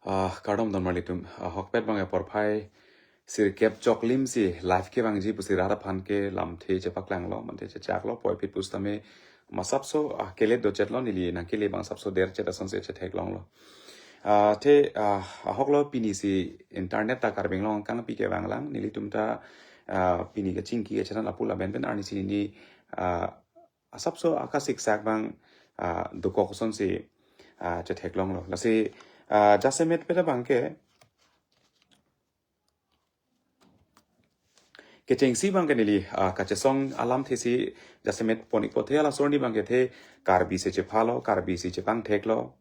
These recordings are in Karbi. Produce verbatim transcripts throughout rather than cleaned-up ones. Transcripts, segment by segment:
Ah, kardom don marlitum. Ah, ahokpet bang apor phai sirkep choklim si live kevangji pusi rat aphan ke lamthe chepaklanglo, manthe chechaklo, puvoiphit pusitame masapso, ah, kelet dochetlo, neli nangkele bang sapso derchet asonsi chetheklonglo. Ah, te, ah, ahoklo, pini si internet ta Karbi Anglong angkangpi kevanglang, nelitum ta, ah, pini kachingki kachethan lapu lapen pen arnisi neli, ah, asapso akasiksak bang, ah, dokok asonsi, ah, chetheklonglo. Lasi, ah, jasemetpet abang ke, kechengsi bang ke neli, ah, kachesong alamthe si jasemet pon-ikpo, the halaso arni bang ke the Karbi si chephalo, Karbi si chepangtheklo.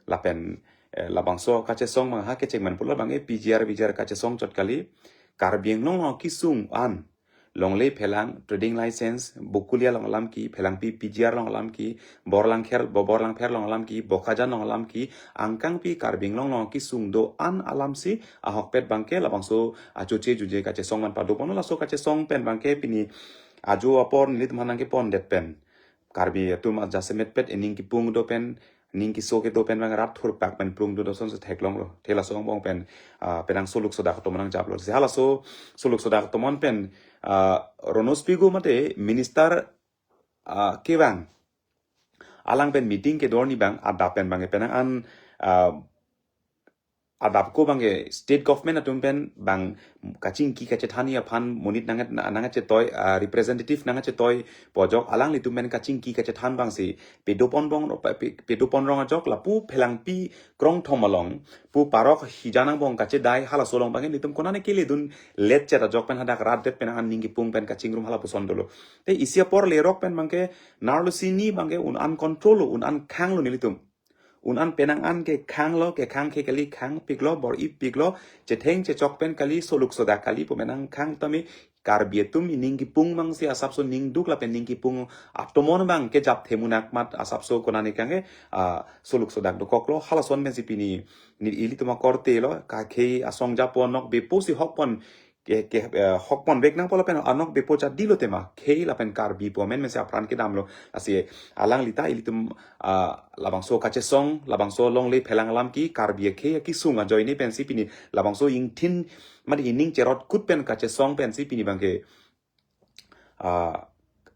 Lapen, eh, labangso kachesong bang ha kecheng man pulo bang ke P G R, V G R kachesong chot kali. Karbi Anglong along kesung an longle phelang, trading license, Bokolia along alam ke, phelangpi P G R along alam ke, Borlangkher, Bo-, Borlangpher along alam ke, Bokajan along alam ke, angkangpi Karbi Anglong along kesung do-an alamsi ahokpet bang ke labangso achoche juje kachesong man padoponlo. Laso kachesong pen bang ke pini ajo apor nelitum aphan nangkepondet pen Karbi atum ajasemetpet ening kipung do pen, ning keso kedo pen bang rat thurpak pen prung do asonsi theklonglo. The halaso angbong pen, ah, penang soluk sodak atum nangjaplo. Si halaso soluk sodak atum pen, ah, Ronnob Pegu mate minister, ah, kevang, alang pen meeting kedo arni bang adap pen bang penang an, ah, adap ko bang ke state government atum pen bang kachingki kachethanji aphan monit nang, nangkachetoi, ah, representative nangkachetoi pu ajok alanglitum pen kachingki kachethan bang si pedopon bong, pe-, pedopon rong ajok lapu phelangpi krongthom along pu parok hijan angbong kachedai halaso along bang ke nelitum konane keledun letchet ajok pen hadak rat det pen aning kipung pen kachingrum halapuson dolo. Te isi apor lerok pen bang ke narlo sini bang ke un-an control lo, un-an khanglo nelitum. Un-an penang an ke khanglo, kekhang ke kali, khangpiklo, bor-ipiklo, chetheng chechok pen kali, soluk sodak kali pu penang khang tame Karbi atum ening kipung bang si asapso ning duk lapen ning kipung atomon bang kejap themunak mat asapso konane kang ke, ah, soluk sodak dokoklo, halason pensi pini neli ilitum akorte lo, kakhei asong japo anok bepo si hokpon ke, ke, eh, hokpon vek nangpo lapen anok bepo chadilo tema. Khei lapen Karbi pu amen pensi apran kedamlo. Lasi alangli ta ilitum, ah, labangso kachesong, labangso longle phelang alam ke Karbi akhei akesung ajoine pensi pini labangso ingthin mate ening cherot kut pen kachesong pensi pini bang ke, ah,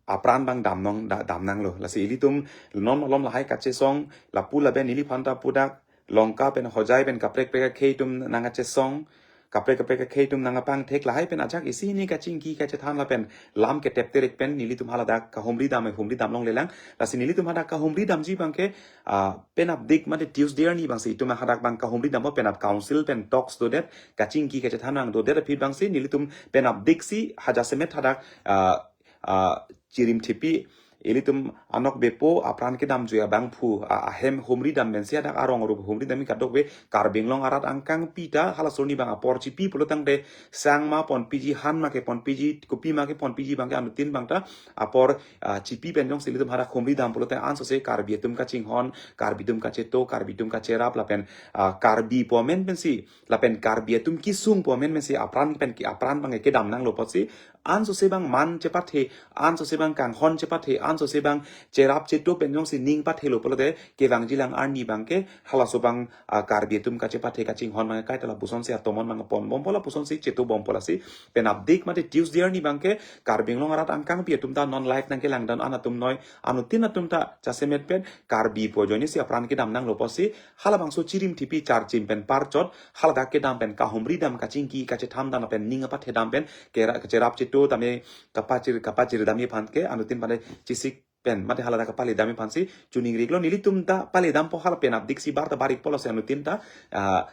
apran bang damnong, da-, damnanglo. Lasi ilitum non malom lahai kachesong, lapu lapen neli phanta pudak, Longka pen Hojai pen kaprek kaprek akhei atum nangkachesong, kaprek kaprek akhei atum nangkapangthek lahai pen ajak isi hini kachingki kachethan lapen lam ketep terek pen nelitum haladak kahumri dam, humri damlonglelang. Lasi nelitum hadak kahumri damji bang ke, ah, penap dik mate Tuesday arni bang si itum hadak bang kahumri dampo, penap council pen talks dodet, kachingki kachethan nangdodet aphi bang si nelitum penap dik si ha jasemet hadak, ah, ah, chirim thipi ilitum anok bepo apran kedamjui abangphu, a-, ahem humri dam pensi hadak arong arup humri dam kadokave Karbi Anglong arat angkangpi ta halaso arni bang apor chipi pulo tangte sang ma ponpiji, han ma keponpiji, kopi ma keponpiji bang ke anuttin bang ta apor, ah, chipi pen jongsi ilitum hadak humri dam pulote ansose Karbi atum kachinghon, Karbi atum kacheto, Karbi atum kacherap lapen, ah, Karbi pu amen pensi lapen Karbi atum kesung pu amen pensi apran pen ke apran bang ke kedamnanglo apotsi ansose bang man chepathe, ansose bang kanghon chepathe, ansose bang cherap cheto pen jongsi ning pathelo pulote kevangjilang arni bang ke halaso bang, ah, Karbi atum kachepathe kachinghon bang kaita lapusonsi atomon bang ponbompo, lapusonsi chetobompo. Lasi penap dik mate Tuesday arni bang ke Karbi Anglong arat angkangpi atum ta non live nangkelang dam an atum noi anuttin atum ta jasemet pen Karbi pu ajoine si apran kedamnanglo apotsi halabangso chirim thipi charchim pen parchot haladak kedam pen kahumri dam, kachingki kachethan dam pen ning apathe dam pen kera-, kacherap cheto tame kapachir, kapachir damji aphan ke anuttin pen chisik pen mate haladak kapale damji aphansi chuning riklo. Nelitum ta pale dampo, hala penap dik si bar ta bar-ikpo, lasi anuttin ta, ah,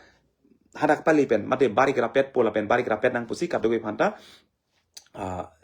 hadak pale pen mate bar-ik rapetpo lapen bar-ik rapet nang pusi kadokave aphan ta, ah,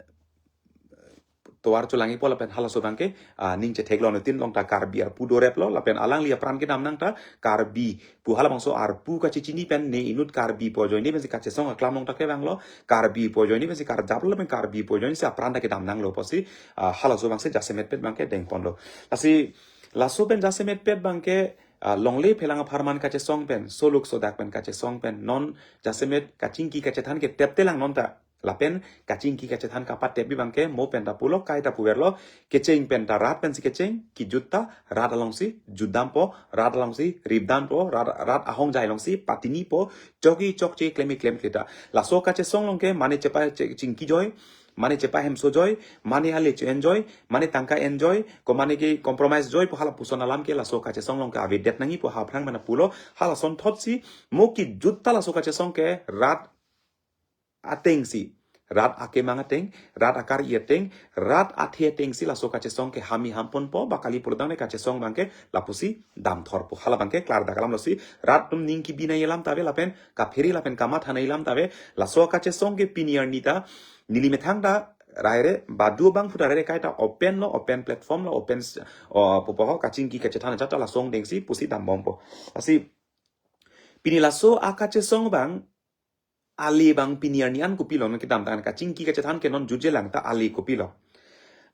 tovar cholangjipo lapen halaso bang ke, ah, ning chetheklong anuttin along ta Karbi arpu doreplo lapen alangli apran kedamnang ta Karbi pu halabangso arpu kachechini pen ne inut Karbi pu ajoine pensi kachesong aklam along ta kevanglo, Karbi pu ajoine pensi karjaplo lapen Karbi pu ajoine si apran ta kedamnanglo apotsi, ah, halaso bang si jasemet pen bang ke dengponlo. Lasi laso pen jasemet pen bang ke, ah, longle phelang apharman kachesong pen, soluk sodak pen kachesong pen non jasemet kachingki kachethan ke teptelang non ta Lapen kachingki kachethan kapatep abang ke mo pen ta pulo, kaita puverlo, kecheng pen ta rat pensi kecheng, kijut ta rat alongsi jutdampo, rat alongsi ripdampo, rat, rat ahongjai alongsi patinipo, chokji chokche, klemji klemkle ta. Laso kachesong along ke mane chepa che-, chingki joi, mane chepa hemso joi, mane ale che-en joi, mane tangka en joi, ko mane ke compromise joi pu halapuson alam ke laso kachesong along ke avedet nangji pu ha aphrang mena pulo, halason thotsi mo kijut ta laso kachesong ke rat atengsi, rat akemang ateng, rat akar-i ateng, rat athe atengsi laso kachesong ke hami hamponpo, ba kali pulotangte kachesong abang ke lapusi damthorpo. Hala abang ke klardak alam losi, rat atum ning kebinai alam ta ave lapen kaphere lapen kamathanai alam ta ave, laso kachesong ke pini arni ta, neli methang ta raire, badu abangphu ta raire kaita open lo, open platform lo, open s-, o, pupo ho, kachingki kachethan ajat ta laso angdengsi pusi dambompo. Lasi, pini laso akachesong abang, ale abang pini arni an kopilo, non kedamtang kachingki kachethan ke non jutje lang ta ale kopilo.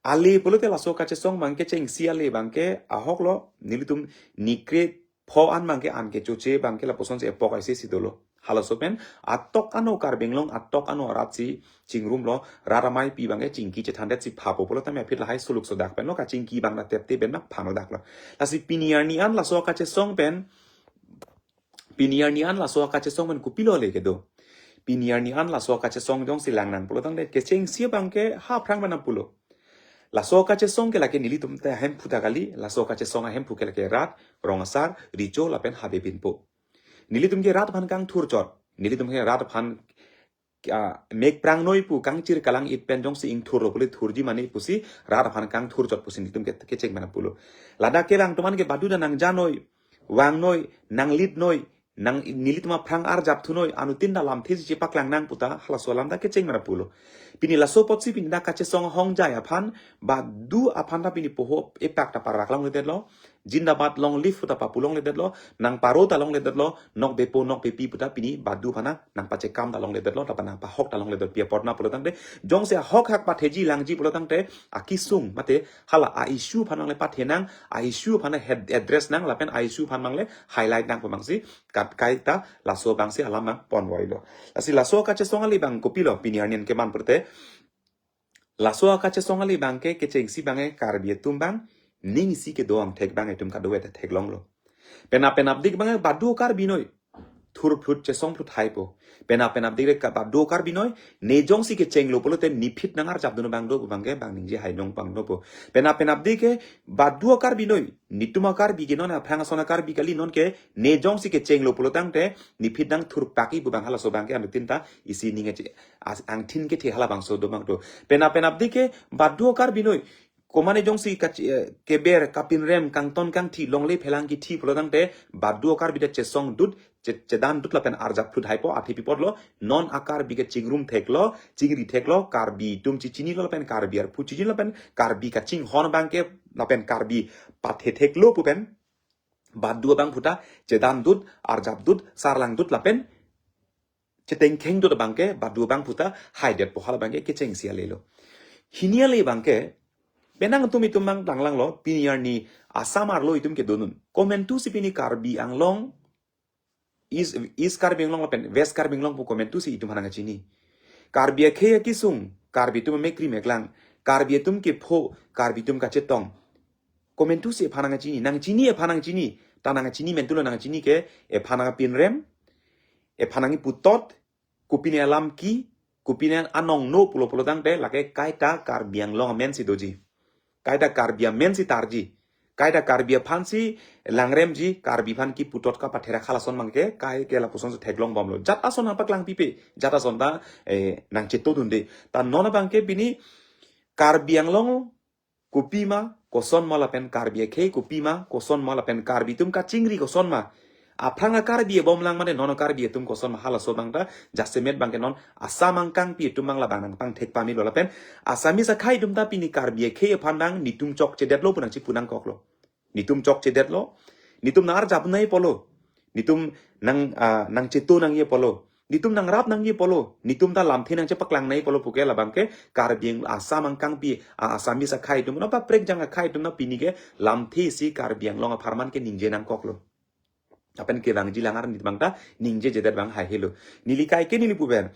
Ale pulote laso kachesong abang kechengsi ale abang ke ahok lo, nelitum ni kre-pho an abang ke an kechoche abang ke lapusonsi epok aisi si dolo. Halaso pen atok ano Karbi Anglong, atok ano arat si chingrumlo, rat ameipi abang ke chingki chethandetsi phapo pulo tame aphi lahai suluk sodak pen lo kachingki abang ta tepte pen ma phano dak lo. Lasi pini arni an laso kachesong pen, pini arni an laso kachesong pen kopilo le kedo. Pini arni an laso kachesong jongsi lang nang pulotangte kechengsi abang ke ha aphrang mena pulo. Laso kachesong ke lake nelitum ta ahemphu ta kali, laso kachesong ahemphu ke lake rat, rong asar, recho lapen habe binpo. Nelitum ke rat aphan kangthur chot, nelitum ke rat aphan, ah, mek prangnoi pu kangchir kalang-it pen jongsi ingthurlo pule thurji mane pusi rat aphan kangthur chot pusi nelitum ke kecheng mena pulo. Ladak kelang atum an ke badu ta nangjanoi, vangnoi, nanglitnoi, nang nelitum aphrang arjap thunoi, anuttin ta lamthe si chepaklang nang pu ta halaso alam ta kecheng mena pulo. Pini laso apotsi pini dak kachesong ahongjai aphan, badu aphan ta pini poho epak ta parvak longledetlo, Zindabad long live pu ta papu longledetlo, nangparo ta longledetlo, nokbepo nokbepi pu ta pini badu aphan nangpachekam ta longledetlo, lapen nangpahok ta longledet pi apot na pulotangte, jongsi ahok hak patheji langji pulotangte, akesung mate hala a-issue aphan nangle pathe nang, a-issue aphan head address nang, lapen a-issue aphan nangle highlight nang pu abangsi, kat kaita laso abangsi alam nangponvoilo. Lasi laso kachesong ale abang kopilo pini arni an keman perte, laso akachesong ale abang ke kechengsi abang ke Karbi atum abang, ning isi kedo angthek abang itum kadokave ta theklonglo. Penap penapdik abang ke badu Karbi noi, thurphlut chesongphlut haipo. Penap penapdik ke badu Karbi noi, ne jongsi kechenglo pulote nephit nangarjapdun abang do pu abang ke bang ningje hai nong abang dopo. Penap penapdik ke badu Karbi noi, netum a-Karbi ke non aphrang ason a-Karbi kali, non ke ne jongsi kechenglo pulotangte nephit nangthurpakji pu abang halaso abang ke anuttin ta isi ning ache-, as-, angthin kethe halabangso do abang do. Penap penapdik ke badu Karbi noi, komane jongsi kach-, eh, keber, kapinrem, kangton kangthi, longle phelang kithi pulotangte badu Karbi ta chesongdut, che-, chedandut lapen arjapphlut haipo, athe pi apotlo, non a-Karbi ke chingrum theklo, chingri theklo, Karbi atum chechinilo lapen Karbi arphu chechinilo lapen Karbi kachinghon abang ke lapen Karbi pathe theklo pu pen badu abangphu ta chedandut, arjapdut, sarlangdut lapen chetengkhengdut abang ke badu abangphu ta haidetpo, hala abang ke kechengsi alelo. Hini ale abang ke, penang atum itum abang tanglanglo, pini arni Assam arlo itum kedodun. Komantusi pini Karbi Anglong, East, East Karbi Anglong lapen West Karbi Anglong pu komantusi itum aphan nangkachini. Karbi akhei akesung, Karbi atum amekkri meklang, Karbi atum kepho, Karbi atum kachetong. Komantusi ephan nangkachini, nangchini ephan nangkachini, ta nangkachini mentulo, nangkachini ke ephan nangpinrem, ephan nangputot, kopine alam ke, kopine anong no pulo pulotangte lake kaita Karbi Anglong amensi doji. Kaita Karbi amensi tarji. Kaita Karbi aphansi langremji, Karbi aphan keputot kapatherak halason abang ke, kai ke lapusonsi theklongbomlo. Jat ason nangpaklang pipe, jat ason ta, eh, nangchetodunde. Ta non abang ke pini Karbi Anglong kopima, kosonma lapen Karbi akhei kopima, kosonma lapen Karbi atum kachingri kosonma. Aphrang a-Karbi abomlang mane non a-Karbi atum kosonma halaso abang ta, jasemet abang ke non Assam angkangpi atum abang labang nangpangthek pamelo lapen Assamese akhei atum ta pini Karbi akhei aphan abang netum chokchedetlo pu nangchipu nangkoklo. Netum chokchedetlo, netum nangarjapnai apotlo, netum nang, ah, nangcheto nangji apotlo, netum nangrap nangji apotlo, netum ta lamthe nangchepaklang nangji apotlo puke labang ke Karbi Ang-, Assam angkangpi, ah, Assamese akhei atum, non paprek jang akhei atum ta pini ke lamthe si Karbi Anglong apharman ke ningje nangkoklo. Lapen kevangji langar netum abang ta ningjejedet abang haihelo. Neli kaike neli pupen.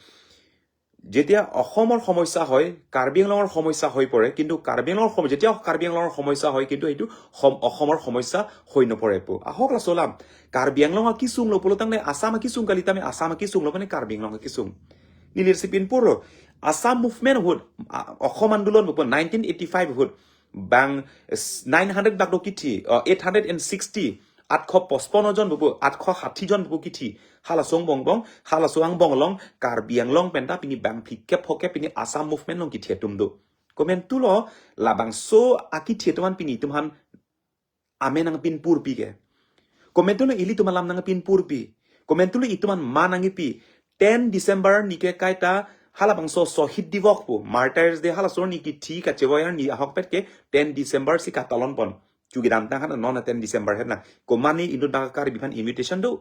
যেতিয়া অসমৰ সমস্যা হয়, কাৰ্বি আংলঙৰ সমস্যা হৈ পৰে, কিন্তু কাৰ্বি আংলঙৰ সম-, যেতিয়া কাৰ্বি আংলঙৰ সমস্যা হয়, কিন্তু সেইটো সম-, অসমৰ সমস্যা হৈ নপৰে পো। আহক লাচো ওলাম। কাৰ্বি Anglong akesung lo pulo tangte Assam akesung kali, tame Assam akesung lo mane Karbi Anglong akesung. Neli isi pinpur lo. Assam movement ahut, a, Assam আন্দোলন ahut, nineteen eighty five ahut, bang s-, nine hundred bak do kithi, uh, eight hundred and sixty, আঠশ পঁচপন্ন জন bubu, আঠশ ষাঠি জন bubu kithi. Halaso angbong bong, halaso angbong along, Karbi Anglong penta pini bang phlikep phokep pini Assam movement along kithi atum do. Komantu lo, labangso akithi atum an pini itum aphan amen nangpinpurpi ke. Komantu lo ilitum alam nangpinpurpi. Komantu lo itum an man nangkipi. Ten December arni ke kaita halabangso Shohid Divok pu, Martyrs Day halaso arni kithi kachevoi arni ahokpet ke ten December si katalon pon. Chugi damtang han non ten December het na. Komat ne inut bak Karbi aphan invitation do.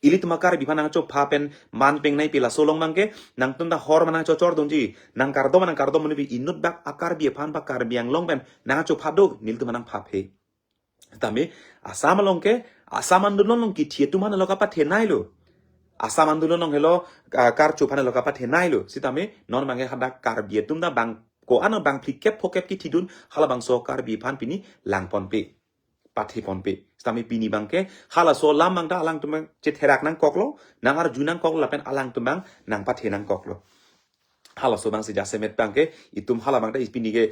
Ilitum Karbi aphan nangchopha pen man pengnei pi laso along bangke, nangtum ta hor ma nangchochor dungji, nangkardom ma nangkardom muni pi inut bak a Karbi aphan ba Karbi Anglong pen nangchopha do, nelitum nangpha phe. Tame, Assam along ke, Assam andolon along kithi atum an lo kapathenei lo. Assam andolon along helo, ah, karcho aphan lo kapathenei lo. Sitame, non bangke hadak Karbi atum ta bang ko-an bang phlikep phokep kithidun, halabangso Karbi aphan pini langponpe, patheponpe. Sitame pini bangke, halaso alam bang ta alangtum bang chetherak nangkoklo, nangarju nangkoklo, lapen alangtum bang nangpathe nangkoklo. Halaso bang si jasemet bangke, itum hala bang ta pini ke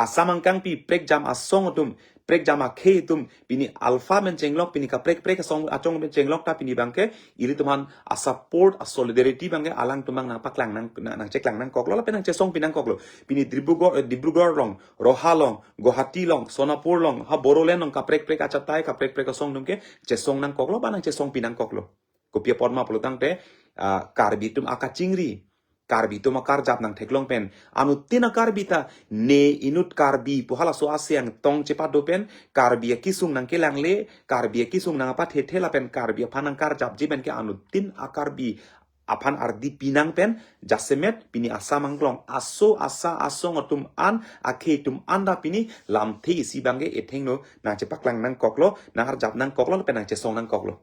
Assam angkang pi prekjam asong atum, prekjam akhei atum, pini alpha men chenglok, pini kaprek prek asong achong men chenglok ta pini bangke, ilitum aphan a support, a solidarity bangke alangtum bang nangpaklang nang, nang, nangcheklang nangkoklo, lapen nangchesongpi nangkoklo. Pini Dibrugarh, eh, Dibrugarh along, Roha along, Guwahati along, Sonapur along, ha Bodoland along, kaprek prek achatai, kaprek prek asong atum ke, chesong nangkoklo, ba nangchesongpi nangkoklo. Kopi apot ma pulo tangte, ah, Karbi atum akachingri, Karbi atum akarjap nangtheklong pen, anuttin a Karbi ta, ne inut Karbi pu halaso aseng tong chepado pen, Karbi akesung nangkelangle, Karbi akesung nangpathethe lapen Karbi aphan nangkarjapji pen ke anuttin a Karbi aphan ardi pinang pen, jasemet pini Assam anglong, aso asa asong atum an, akhei atum an ta pini, lamthe isi bangke ethengno, nangchepaklang nangkoklo, nangarjap nangkoklo, lapen nangchesong nangkoklo.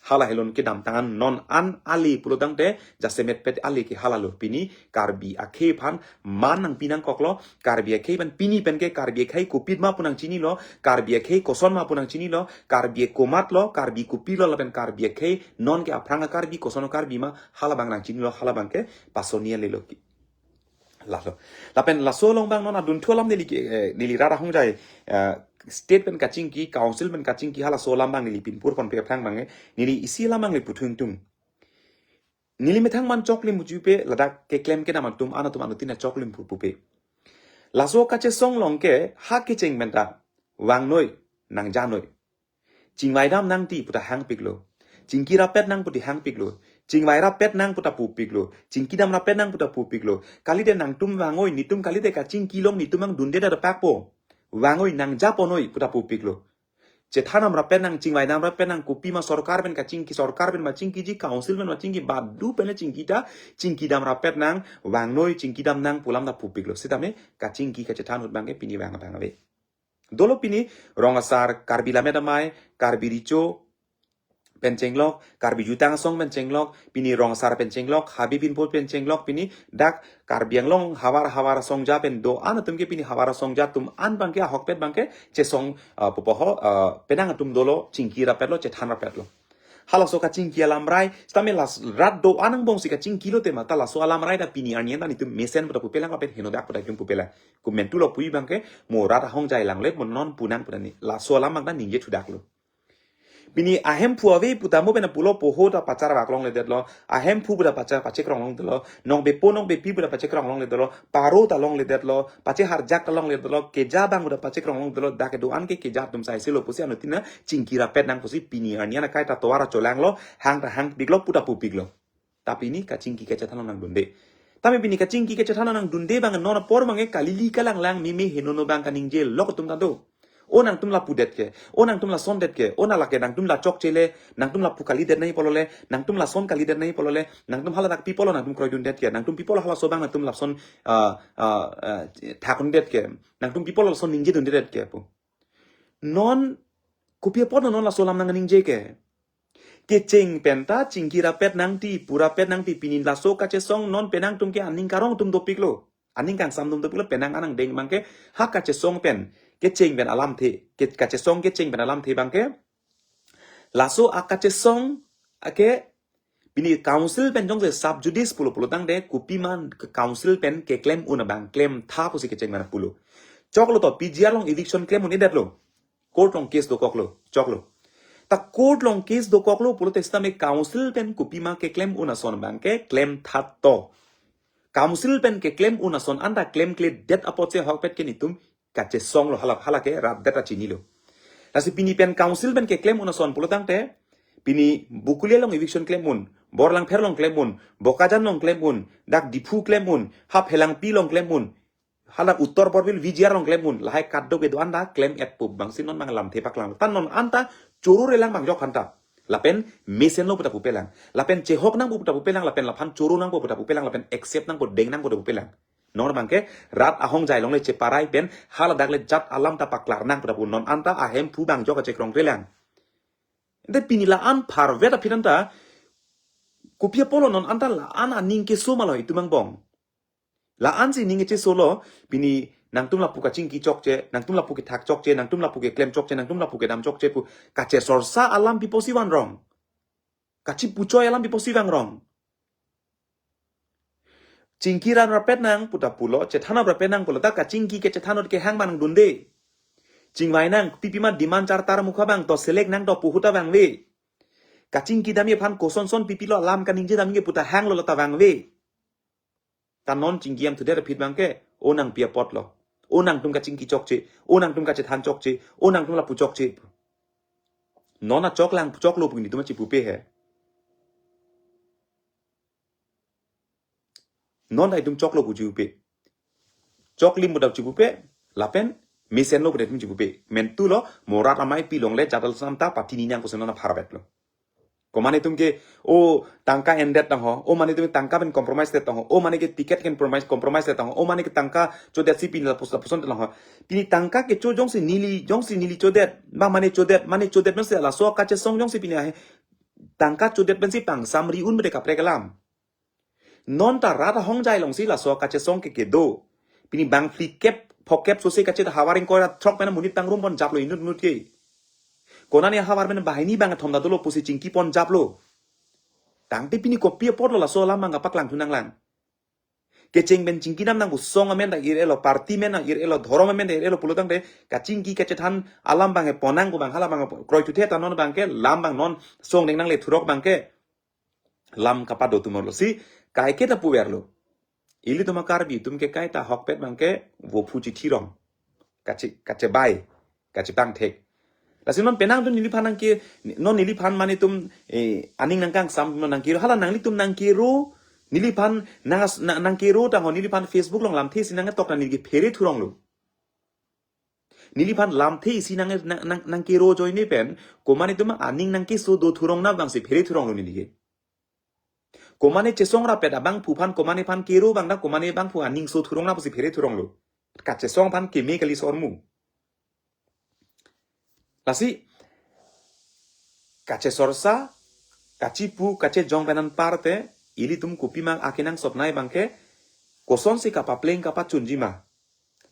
Hala helon kedamtang an non an ale pulo tangte, jasemet pet ale ke halalo pini Karbi akhei aphan man nangpi nangkoklo, Karbi akhei aphan pini pen ke Karbi akhei kopima pu nangchinilo, Karbi akhei koson ma pu nangchinilo, Karbi komat lo, Karbi kopi lo lapen Karbi akhei non ke aphrang a Karbi koson a Karbi ma hala bang nangchinilo, hala bangke pasoni ale lo ki. Lalo. Lapen laso along bang non adunthu alam neli ke, eh, neli rat ahongjai, eh, state pen kachingki, council pen kachingki, halaso alam bang neli pinpurponpe aphrang bang, eh, neli isi alam bang neli puthu ingtung. Neli methang man choklim mujupe ladak keklem kedam atum an atum anuttin ta choklim pu pupe. Laso kachesong along ke ha kecheng pen ta vangnoi, nangjanoi. Chingvai dam nangti puta hangpiklo. Chingki rapet nang puti hangpiklo. Chingvai rapet nang puta pupiklo. Chingki dam rapet nang puta pupiklo. Kalite nangtum vangoi, netum kalite kachingki along netum angdunde da pakpo. Vangoi nangjaponoi puta pupiklo. Chethan dam rapet nang, chingvai dam rapet nang, kopima sorkar pen kachingki, sorkar pen ma chingkiji, council pen ma chingki, badu pen le chingki ta, chingki dam rapet nang, vangnoi, chingki dam nang pu alam ta pupiklo. Sitame, kachingki kachethan ahut bangke pini vang bang ave. Dolo pini rong asar Karbi Lammet Amei, Karbi Recho pen chenglok, Karbi Jutang Asong pen chenglok, pini rong asar pen chenglok, Habe Binpho pen chenglok, pini dak Karbi Anglong havar havar asongja pen do-an atum ke pini havar asongja atum an bangke ahokpet bangke chesong, ah, pupo ho, ah, penang atum dolo chingki rapetlo, chethan rapetlo. Halaso kachingki alamrai, sitame las rat do-an angbong si kachingki lote ma, ta laso alamrai ta pini arni an ta netum mesen puta pupelang lapen henodak puta itum pupelang. Komantu lo pu bangke, mo rat ahongjai lang le, mo non pu nang puta ni. Laso alam bang ta ningje thudaklo. Pini ahemphu ave puta mo pen pulo poho ta pachar vak longledetlo. Ahemphu puta pachar pachekrong longledetlo. Nongbepo nongbepi puta pachekrong longledetlo. Paro ta longledetlo. Pacheharjak ta longledetlo. Keja bang puta pachekrong longledetlo. Dak kedo-an ke keja atum sai selo pusi anuttin ta chingki rapet nang pusi pini arni an akai ta tovar cholanglo. Hang ta hangpiklo puta pupiklo. Tapi pini kachingki kachethan along nangdunde. Tapi pini kachingki kachethan along nangdunde bang non apor bang ke kalili kalanglang meme henono bang kaningje lok atum ta do. O nangtum la pudet ke, o nangtum la sondet ke, o na lake nangtum la chokche le, nangtum la pu kalidet nangji pulo le, nangtum la son kalidet nangji pulo le, nangtum haladak pi pulo nangtum kroidundet ke, nangtum pi pulo halaso bang nangtum lason, ah, ah, ah, thakdundet ke, nangtum pi pulo lason ningjedundet ke pu. Non, kopi apot non laso alam nangningje ke. Kecheng pen ta chingki rapet nangji, pu rapet nangji, pini laso kachesong non penang atum ke aning karong atum dopiklo. Aning kangsam atum dopiklo, penang anang deng abangke ha kachesong pen kecheng pen alamthe, ke, kachesong kecheng pen alamthe abangke. Laso akachesong ake pini council pen jongsi sub judice pulo pulo tangte kopima council pen keklem un abang klemtha pusi kecheng pen pulo. Choklo to P G R along eviction klem un-edetlo. Court along case dokoklo, choklo. Ta court along case dokoklo pulote sitame council pen kopima keklem un ason abangke klemtha to. Council pen keklem un ason anta klemkledet apotsi ahokpet ke netum kachesonglo, hala, hala ke rat det ta chinilo. Lasi pini pen council pen keklem un ason pulo tangte, pini Bokolia along eviction klem un, Borlangpher along klem un, Bokajan along klem un, dak Diphu klem un, ha Phelangpi along klem un, hala Uttar Borbil V G R along klem un, lahai kadokave do-an ta klem-etpo abangsi non abang lamthe paklang. Ta non anta choro relang abang jok aphanta. Lapen mesenlo pu ta pupelang. Lapen chehok nangpo pu ta pupelang, lapen laphan choro nangpo pu ta pupelang, lapen accept nangpo, deng nangpo pu ta pupelang. Non abangke rat ahongjai along le cheparai pen haladak le jat alam ta paklar nang pu ta pu, non anta ahemphu abang jok kachekrong relang. Ante pini la-an pharvet aphi anta, kopi apotlo non anta la-an aning keso malo itum angbong. La-ansi ning kechesolo, pini nangtum lapu kachingki chokche, nangtum lapu kethak chokche, nangtum lapu keklem chokche, nangtum lapu kedam chokche pu kachesorsa alam pi apotsi vangrong? Kachipuchoi alam pi apotsi vangrong? Chingki ran rapet nang pu ta pulo, chethan rapet nang pulo, ta kachingki kachethan kehang abang dunde. Chingvai nang, pipima demand chartar mukha abang to select nang to pu ahut ta vangve. Kachingki damji aphan kosonson pipilo alam kaningje damji pu ta hanglo ta vangve. Ta non chingki amthudet aphi abangke, o nang pi apotlo, o nangtum kachingki chokche, o nangtum kachethan chokche, o nangtum lapu chokche. Non achoklang choklo pu netum chipupe he. Non ta itum choklo pu chipupe. Choklim pu ta chipupe, lapen mesenlo pu ta itum chipupe. Mentulo, mo rat amei pi along le jat alam ta patini nang pusi non pharvetlo. Komane itum ke, o tangka endet tangho, o mane itum tangka pen compromise det tangho, o mane ke ticket pen compromise, compromise det tangho, o mane ke tangka chodetsi pini lapuson, lapuson tangho. Pini tangka kecho jongsi neli, jongsi neli chodet, ba mane chodet, mane chodet mese laso kachesong jongsi pini ahe, tangka chodet pensi pangsam ri un bede kaprek alam. Non ta rat ahongjai alongsi laso kachesong ke kedo. Pini bang phlikep, phokep sose kachet havar ingkoi ra throk pen monit tangrum pon japlo inut inut ke. Konane havar pen banghini bangkethom ta dolo pusi chingki pon japlo. Tangte pini kopi apotlo laso alam abang kapaklang thu nanglang? Kecheng pen chingki dam nang pu song amen ta ir-elo, party amen ta ir-elo, dhorom amen ta ir-elo pulo tangte kachingki kachethan alam abang pon nang pu abang hala abang kroithu the ta non abangke lam abang non song deng nangle thurok abangke lam kapado atum arlo si kaike ta puverlo. Ilitum a-Karbi atum ke kaita ahokpet abangke vophu chithi rong. Kache, kachebai, kachepangthek. Lasi non penang atum neliphan nangke, non neliphan mane itum, eh, aning nangkangsam non nangkero, hala nanglitum nangkero, neliphan nang, nang, nangkero tangho neliphan Facebook along lamthe si nangtok ta neli ke phere thuronglo. Neliphan lamthe isi nang, nang, nang, nangkero ajoine pen, komane itum aning nangkeso do thurong na abangsi phere thuronglo neli ke. Komane chesong rapet abangphu aphan, komane aphan kero abang ta, komane abangphu aning so thurong na pusi phere thuronglo. Kachesong aphan keme kali sormu. Lasi, kachesorsa, kachipu, kachejong pen anparte, ilitum kopima akenangsot nai abangke, kosonsi kapapleng kapachunji ma.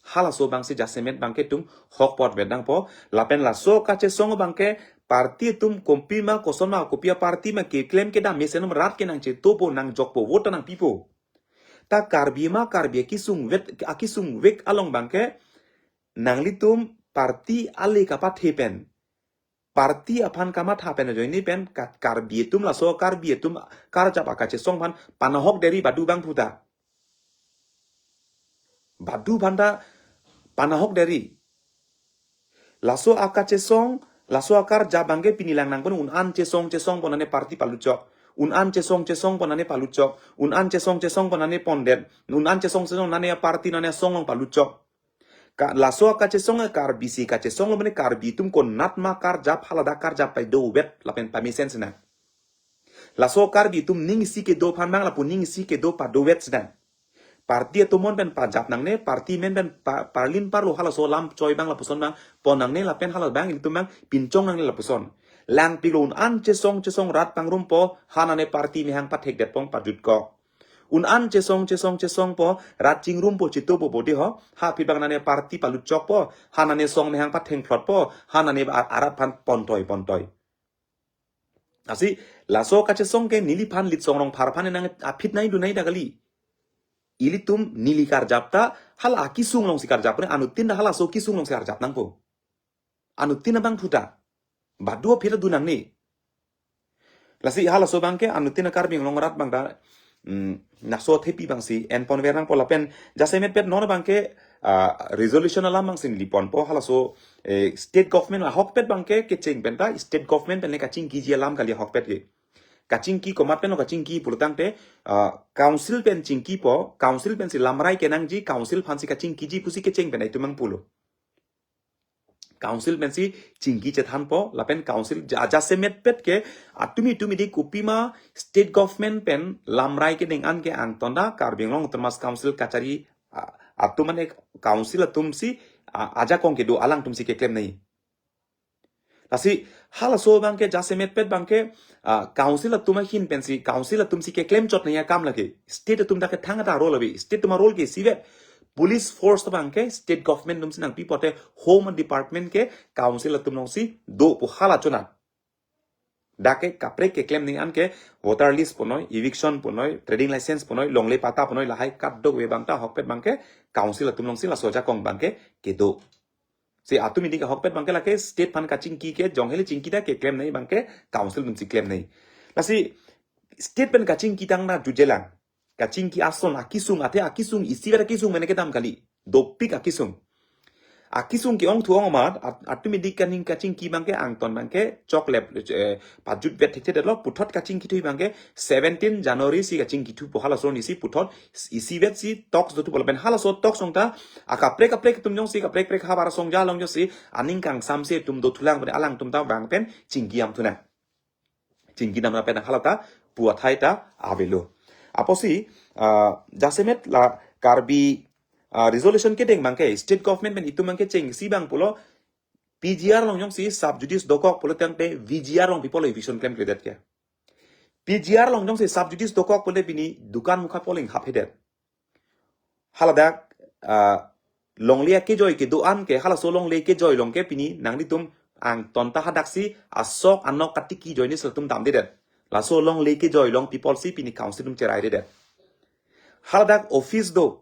Halaso abangsi jasemet abangke itum hok apot vet nangpo, lapen laso kachesong abangke party atum kopima koson ma kopi a-party ma keklem kedam mesen rat ke nangchetopo nangjokpo vote nangpipo. Ta Karbi ma Karbi akesung vet, akesung vek along abangke nanglitum party ale kapathe pen, party aphan kamatha pen ajoine pen Ka-, Karbi atum laso Karbi atum karjap akachesong aphan panahok deri badu abangphu ta. Badu aphan ta panahok deri. Laso akachesong, laso akarjap abangke pini lang nangpon un-an chesong chesong pon nane party paluchok. Un-an chesong chesong pon nane paluchok. Un-an chesong chesong pon nane pondet. Un-an chesong chesong nane party nane asong along paluchok. Ka, laso akachesong Karbi si kachesonglo mane Karbi atum konat ma karjap haladak karjap pado vet lapen pamesen sina. Laso Karbi atum ning isi kedo aphan abang lapu ning isi kedo pado vet sina. Party atum amen pen pajap nangne, party amen pen pa, parlin parlo halaso lam choi abang lapuson abang pon nangne lapen hala abang ilitum abang pinchong nangne lapuson. Langpiklo, un-an chesong chesong rat pangrumpo, ha nane party mehang pathekdetpo, pajutkok. Un-an chesong chesong chesongpo, rat chingrumpo, chitopo bodi ho, ha aphi abang nane party palutchokpo, ha nane song mehang pathengphlotpo, ha nane a-, arat aphan pontoi pontoi. Lasi, laso kachesong ke neliphan Litsong Rongphar aphan nang aphi nai dunai ta kali. Ilitum neli karjap ta, hala akesung alongsi karjap, anuttin ta halaso kesung alongsi karjap nangpo. Anuttin abangphu ta. Badu aphi ta dunang ni. Lasi halaso abangke anuttin Karbi Anglong arat abang ta, mm, laso athepi abangsi enponver nangpo lapen jasemetpet non abangke, ah, resolution alam abangsi neli ponpo halaso, eh, state government ahokpet abangke kecheng pen ta state government pen le kachingkiji alam kali ahokpet ke. Kachingki komat pen lo kachingki pulotangte, ah, council pen chingkipo, council pensi lamrai kenangji, council aphansi kachingkiji pusi kecheng pen itum abang pulo. Council pensi chingki chethanpo, lapen council ja-, jasemetpet ke, atumi tumi di kopima state government pen lamrai kedeng an ke angton ta Karbi Anglong Autonomous Council kachari, a-, atum mane council atumsi, a-, ajakong kedo alangtumsi keklem nai. Lasi halaso abangke jasemetpet abangke, ah, council atum ahin pensi, council atumsi keklem chot nai akam lake. State atum ta ke thangta role ave. State atum a-role ke isivet. Police force abangke state government atumsi nangpi pote Home Department ke council atum alongsi dopo hala chonat. Dak ke kaprek keklem nai an ke voter list punoi, eviction punoi, trading license punoi, longle patta punoi, lahai kadokave abang ta ahokpet abangke council atum alongsi laso ajakong abangke kedo. Si atum ini ke ahokpet abangke lake state aphan kachingki ke, jong hele chingki ta keklem nai abangke council atumsi klem nai. Lasi state pen kachingki tang na jujelang. Kachingki ason akesung, athe akesung isivet akesung mene kedam kali. Dopik akesung. Akesung ke-ongthu-ong amat, at-, atum ini kaning kachingki abangke angton abangke choklep, eh, pajutvet thekthedetlo, puthot kachingkithu abangke seventeen January si kachingkithupo halaso arnisi puthot isivetsi talks dothupo lapen halaso talks along ta akaprek kaprek atum jongsi kaprek kaprek havar asong ja along jongsi aning kangsamse atum dothulang pune alangtum ta vang pen chingki damthu nang. Chingki dam lapen hala ta pu athai ta avelo. Apotsi, ah, jasemet la Karbi, ah, resolution kedeng abangke state government pen itum abangke chengsi abang pulo P G R along jongsi sub judice dokok pulotangte V G R along pi pulo eviction klemkledet ke. P G R along jongsi sub judice dokok pule pini dukan mukha pu aling haphedet. Haladak, ah, longle akejoi kedo an ke, halaso longle kejoi along ke pini nanglitum angton ta hadaksi asok anok katiki ajoinesi latum damdedet. Laso longle kejoi along pi pusi pini council atum cherairedet. Haladak office do,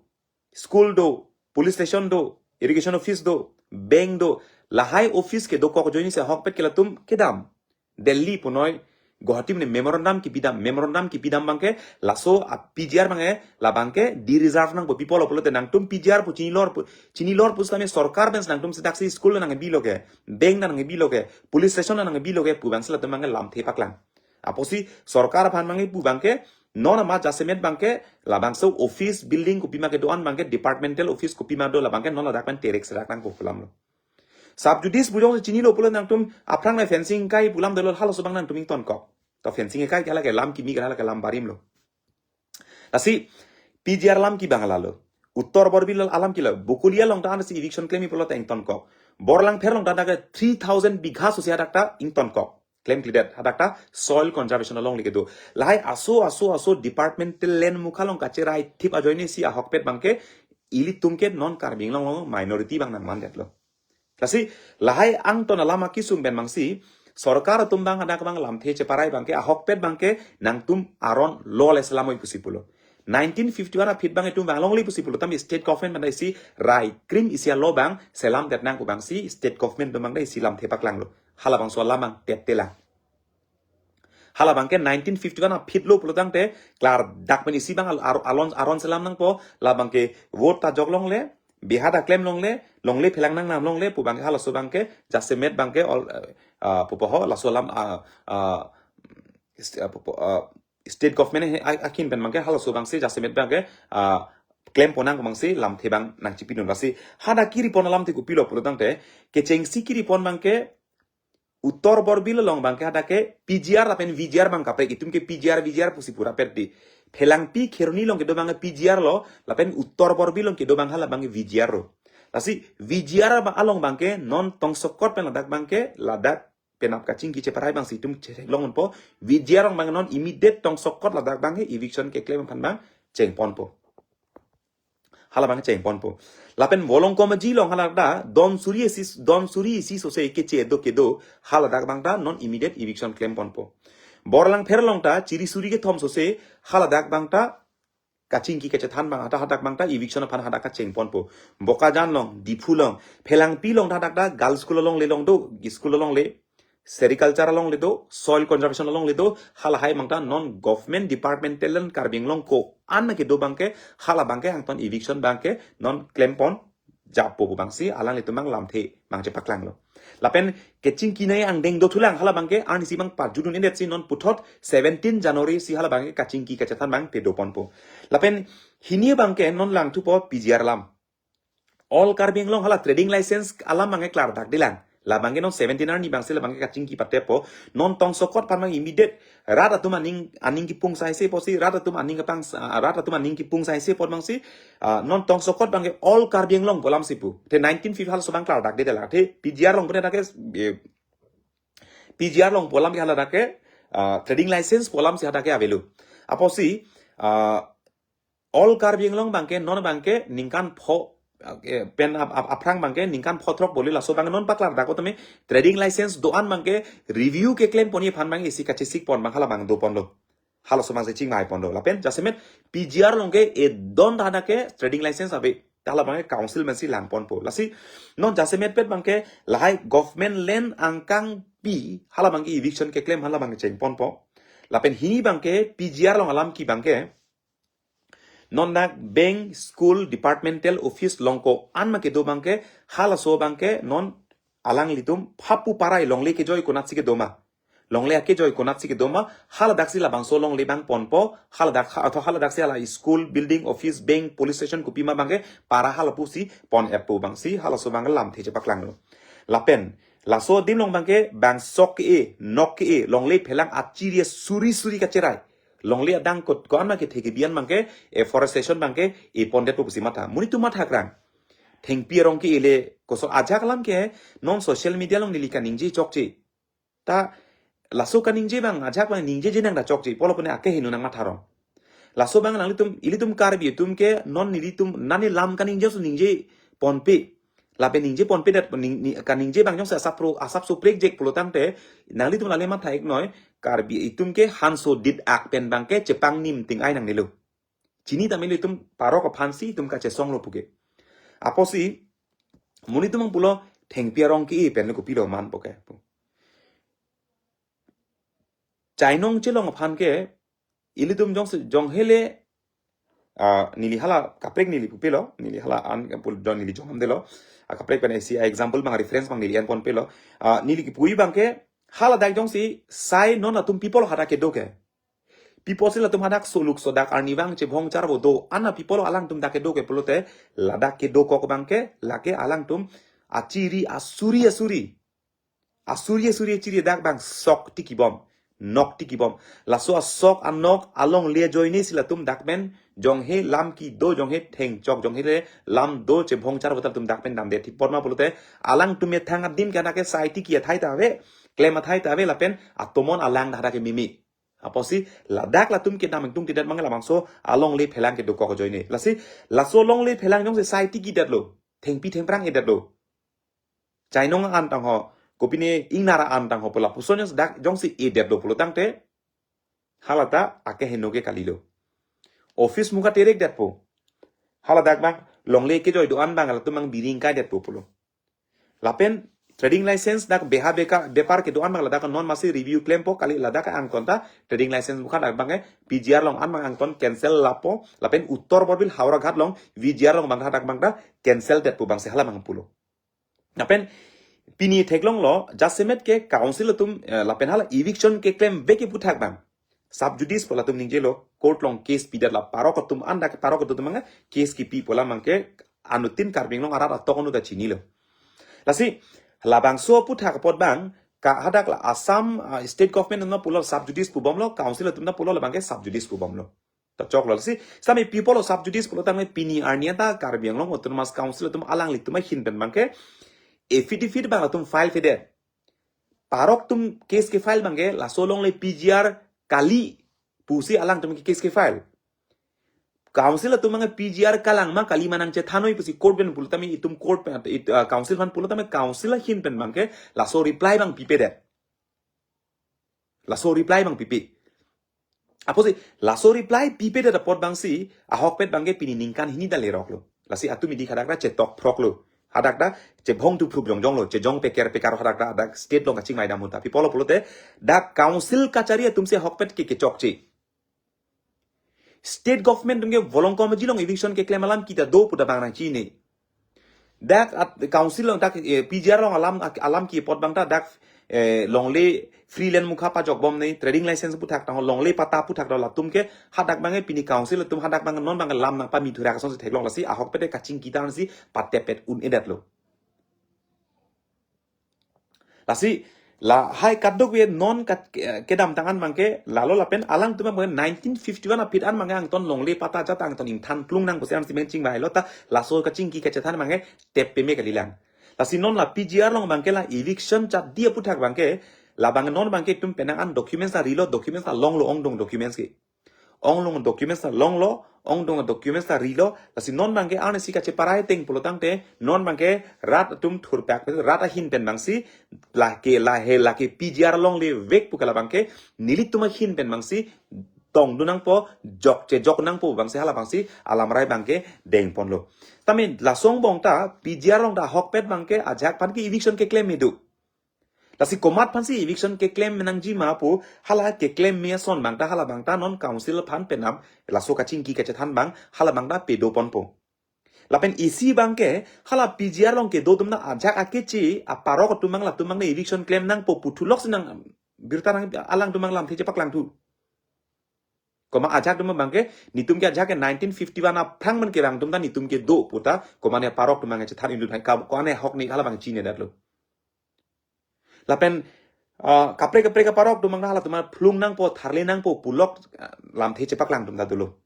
school do, police station do, irrigation office do, bank do, lahai office kedokok ajoinesi ahokpet ke latum kedam. Delhi punoi, Guwahati mene memorandum kipidam, memorandum kipidam abangke, laso a-P G R abangke, labangke de-reserve nangpo pi pulo pulote nangtum P G R pu chinilor pu, chinilor pusitame sorkar pen nangtum sedaksi school nangkebilo ke, bank nangkebilo ke, police station nangkebilo ke, pu abangsi latum abangke lamthe paklang. Apotsi sorkar aphan abangke pu abangke, non amat jasemet abangke, labangso office building kopima kedo an abangke, departmental office kopima do labangke, non ladak pen terek serak nangpo pu alamlo. Sub judice pu jongsi chinilo pulo nangtum aphrang le fencing kai pu alam dolo halaso abang nangtum ingtonkok. To fencing kai ke lake lam kimi ke lake lam barim lo. Lasi P G R alam ke abang lalo. Uttor Borbil alam ke lo. Bokolia along ta ansi eviction klem pulote ingtonkok. Borlangpher along ta dak three thousand bigha sosi hadak ta ingtonkok. Klemkledet hadak ta soil conservation alongle kedo. Lahai aso aso aso departmental land mukha along kacherai thip ajoinesi ahokpet abangke ilitum ke non Karbi Anglong along minority abang nangmandetlo. Lasi lahai angton alam akesung pen abangsi sorkar atum abang hadak abang lamthe cheparai abangke ahokpet abangke nangtum aron lo le selamoi pusi pulo. Nineteen fifty-one aphi abang itum vang longle pusi pulo, tame state government pen isi rai krim isi a-law abang selamdet nang pu abangsi state government atum abang isi lamthe paklanglo. Halabangso alam abang teptelang. Halabangke nineteen fifty-one aphi lo pulotangte klardak pen isi abang al-, ar-, alon aron selam nangpo, labangke vote ta jok longle, biha ta klem longle, longle phelang nangnam longle pu abangke halaso abangke jasemet abangke all, eh, ah, pupo ho laso alam, ah, ah, st-, ah, pupo, ah, state government he a-, akin pen abangke halaso abangsi jasemet abangke, ah, klem ponnang abangsi lamthe abang nangchipidun. Lasi hadak kiri pon alamthe kopilo pulotangte kechengsi kiri pon abangke Uttor Borbil along abangke hadak ke P G R lapen V G R abang kaprek, itum ke P G R V G R pusi pura pet di. Phelangpi Kheroni along kedo abangke P G R lo, lapen Uttor Borbil along kedo abang halabangke V G R lo. Lasi V G R abang along abangke non tongsokot pen ladak abangke ladak penap kachingki cheparai abangsi itum chetheklongpo. VGR along abang non immediate tongsokot ladak abang ke eviction keklem aphan abang chengponpo. Hala abang chengponpo. Lapen Volongkom Aji along hala ta don suri isi, don suri isi sose keche do kedo, haladak abang ta non immediate eviction klemponpo. Borlangpher along ta chiri suri kethom sose, haladak abang ta kachingki kachethan abang, hata hadak abang ta eviction aphan hadak kachengponpo. Bokajan along, Diphu along, Phelangpi along ta hadak ta girls school alongle along do, school alongle, sericulture alongle do, soil conservation alongle do, halahai abang ta non government departmental land Karbi Anglong ko-an ma kedo abang ke, hala abang ke angton eviction abang ke non klempon jappo pu abangsi alanglitum abang lamthe abang chepaklanglo. Lapen kachingki nai angdeng dothulang, hala abang ke arnisi abang pajudun-edetsi non puthot seventeen January si hala abang ke kachingki kachethan abang pedoponpo. Lapen hini abang ke non langthupo PGR alam. All Karbi Anglong hala trading license alam abang ke klardak dilang. La abang ke non seventeen arni abangsi la abang ke kachingki patepo. Non tongsokot aphan abang immediate rat atum aning, aning kipung saise apotsi, rat atum aning kepang, ah, rat atum aning kipung saise apot abangsi, ah, non tongsokot abang ke all Karbi Anglong pu alamsi pu. Te nineteen fifty halaso abang klardak dilang. Te PGR along pu ne dak ke, eh, PGR along pu alam ke haladak ke, ah, trading license pu alamsi hadak ke avelo. Apotsi, ah, all Karbi Anglong abang ke, non abang ke ningkan pho, eh, pen ap-, ap-, aphrang abang ke ningkan pho throk boli laso abang non paklardak tame trading license do-an abang ke review keklemponji aphan abang isi kachesikpon abang hala abang doponlo. Halaso abangsi chingvaiponlo. Lapen jasemet PGR along ke edon ta hadak ke trading license ave. Ta hala abang ke council amansi langponpo. Lasi non jasemetpet abang ke lahai government land angkang pi hala abang ke eviction keklem hala abang ke chengponpo. Lapen hini abang ke PGR along alam ke abang ke non dak bank, school, departmental office along ko-an ma kedo abang ke, halaso abang ke non alanglitum phapu parai longle kejoi konatsi kedo ma. Longle akejoi konatsi kedo ma, haladaksi labangso longle abang ponpo, haladak ha-, atho haladaksi hala school, building, office, bank, police station kopima abang ke para hala pusi pon-etpo abangsi, halaso abang lamthe chepaklanglo. Lapen, laso adim along abang ke, bang sok ke-e, nok ke-e, longle phelang achiri suri suri kacherai. Longle adang kot ko-an ma kethe kebi-an abang ke, afforestation abang ke, epondet pusi matha. Monit atum mathakrang. Thengpi arong ke-e le, koso ajak alam ke, non social media along neli kaningje chokche. Ta, laso kaningje abang, ajak abang ningjeje nang ta chokche, pulo pu ne akeheno nangmatharong. Laso abang nanglitum, ilitum Karbi atum ke, non nelitum, nani lam kaningje so ningjeponpe. Lapen ningjeponpedet, ning-, ni-, kaningje abang jongsi asap pro, asap so prekjek pulo tangte, nanglitum lale matha-iknoi, Karbi atum ke hanso dit ak pen abang ke chepangnim ting-ai nangnelo. Chini tame ilitum parok aphansi itum kachesonglo puke. Apotsi, monit atum abang pulo, thengpi arong ke-e pen le kopilo manpo ke. Chainong chelong aphan ke, ilitum jongsi, jonghe le, ah, neli hala kaprek neli pupilo, neli hala an, pul-, jon neli jonghamdelo, ah, kaprek pen isi, ah, example abang reference abang neli enponpelo, ah, neli kipuji abang ke, haladak jongsi, sai non atum pi pulo hadak kedo ke. Pi pusi latum hadak soluk sodak arnivang chevong charvo do-an ma pi pulo alangtum dak kedo ke pulote, ladak kedokok abang ke, lake alangtum achiri asuri asuri. Asuri asuri achiri dak abang sok tikibom, nok tikibom. Laso asok anok alongle ajoinesi latum dak pen jonghe lam kedo jonghe thengchok jonghe le lam do chevong charvo ta latum dak pen damde thipon ma pulote alangtum methang adim ke hadak ke sai tiki athai ta ave, klem athai ta ave lapen atomon alang dak hadak ke mimi. Apotsi ladak latum kedam ingtungtidet abang labangso alongle phelang kedokok ajoine. Lasi laso longle phelang jongsi sai tikidetlo, thengpi thengphrang edetlo. Chainong an tangho, kopine Ingnara an tangho pu lapuson jongsi dak jongsi edetlo pulo tangte, halata akeheno ke kalilo. Office muka terekdetpo. Haladak abang, longle kejoi do-an abang latum abang biring kaidetpo pulo. Lapen trading license dak beha beka, bepar kedo-an abang ladak non masi review klempo kali ladak angton ta trading license muka dak abang ke PGR along an abang angton cancel lapo, lapen Uttor Borbil Howraghat along VGR along abang hadak abang ta cancel detpo abangsi hala abang pulo. Lapen pini theklonglo, jasemet ke council atum, eh, lapen hala eviction keklem vek ke puthak abang. Sub judice pu latum ningjelo, court along case pidet la parok atum anda ke parok atum abang case kipi pu alam abang ke anuttin Karbi Anglong arat atok anu ta chinilo. Lasi, labangso puthak apot abang, ka hadak la Assam, ah, state government atum pulo sub judice pubomlo, council atum ta pulo labang ke sub judice pubomlo. Ta choklo lasi, sami pi pulo sub judice pulo tangte pini arni anta Karbi Anglong Autonomous Council atum alanglitum ahin pen abang ke, affidavit abang latum file pedet. Parok atum case ke-file abangke, laso alongle P G R kali pusi alangtum ke case ke-file. Council atum abangke P G R kalang ma kali ma nangchethanoi pusi court pen pulo tame, itum court pen, it, uh, council aphan pulo tame, council ahin pen abangke laso reply abang pipedet. Laso reply abang pipe. Apotsi laso reply pipedet apot abangsi, ahokpet abangke pini ningkan hini ta leroklo. Lasi atum idik hadak ta chetok phroklo. Hadak ta chebhong tu phrup jongjonglo, chejong peker pekar hadak ta, hadak state along kachingvai dam ahut ta. Pi apotlo pulote, dak council kachari atumsi ahokpet ke kechokche. State government atum ke volong komaji along eviction keklem alam kita do pu ta bang nangchini. Dak at, council along dak, eh, P G R along alam, alam ke apot abang ta dak, eh, longle free land mukha pajok bomnoi, trading license aputhak ta ho, longle patta aputhak ta ho, latum ke hadak abangke pini council atum hadak abang non abang lam nangpami thura asonsi theklong, lasi ahokpet kachingki ta ansi patepet un-edetlo. Lasi lahai kadokave non kat, eh, kedamtang an abangke lalo lapen alangtum abang nineteen fifty-one aphi an abangke angton longle patta ajat angton ingthan plung nang pusi ansi menchingvailo ta, laso kachingki kachethan abangke tep peme kalilang. Lasi non la P G R along abangke la eviction chat di aputhak abangke, la abang non abangke itum penang an documents ta rilo, documents ta longlo, ongdung documents ke. Ongdung documents ta longlo, ongdung documents ta rilo, lasi non abangke ansi kacheparai ateng pulo tangte, non abangke rat atum thurpak, rat ahin pen abangsi, lake, lahe, lake P G R longle vek pu ke la abangke, nelitum ahin pen abangsi, tongdun nangpo, jok chejok nangpo abangsi, hala abangsi, alamrai abangke dengponlo. Tame laso angbong ta, P G R along ta ahokpet abangke, ajahak aphan ke eviction keklem me do. Lasi komat aphansi eviction keklem nangji ma pu, hala keklem me ason abang ta, hala abang ta non council aphan penap, laso kachingki kachethan abang, hala abang ta pedoponpo. Lapen isi abangke, hala P G R along kedo atum ta ajahak akeche, aparok atum abang latum abang ne eviction klem nangpo pu thulok si nang, birta nang alangtum abang lamthe chepaklangthu. Komat ajahak atum abangke, netum ke ajahak ke nineteen fifty-one aphrang man kevang atum ta netum kedo pu ta, komat ne aparok atum abang chethan indun hai ka, ko-an ahok ne hala abang chinedetlo. Lapen, ah, kaprek kaprek aparok atum abang halatum phlung nangpo, tharle nangpo, pulok, ah, lamthe chepaklangdun ta dolo.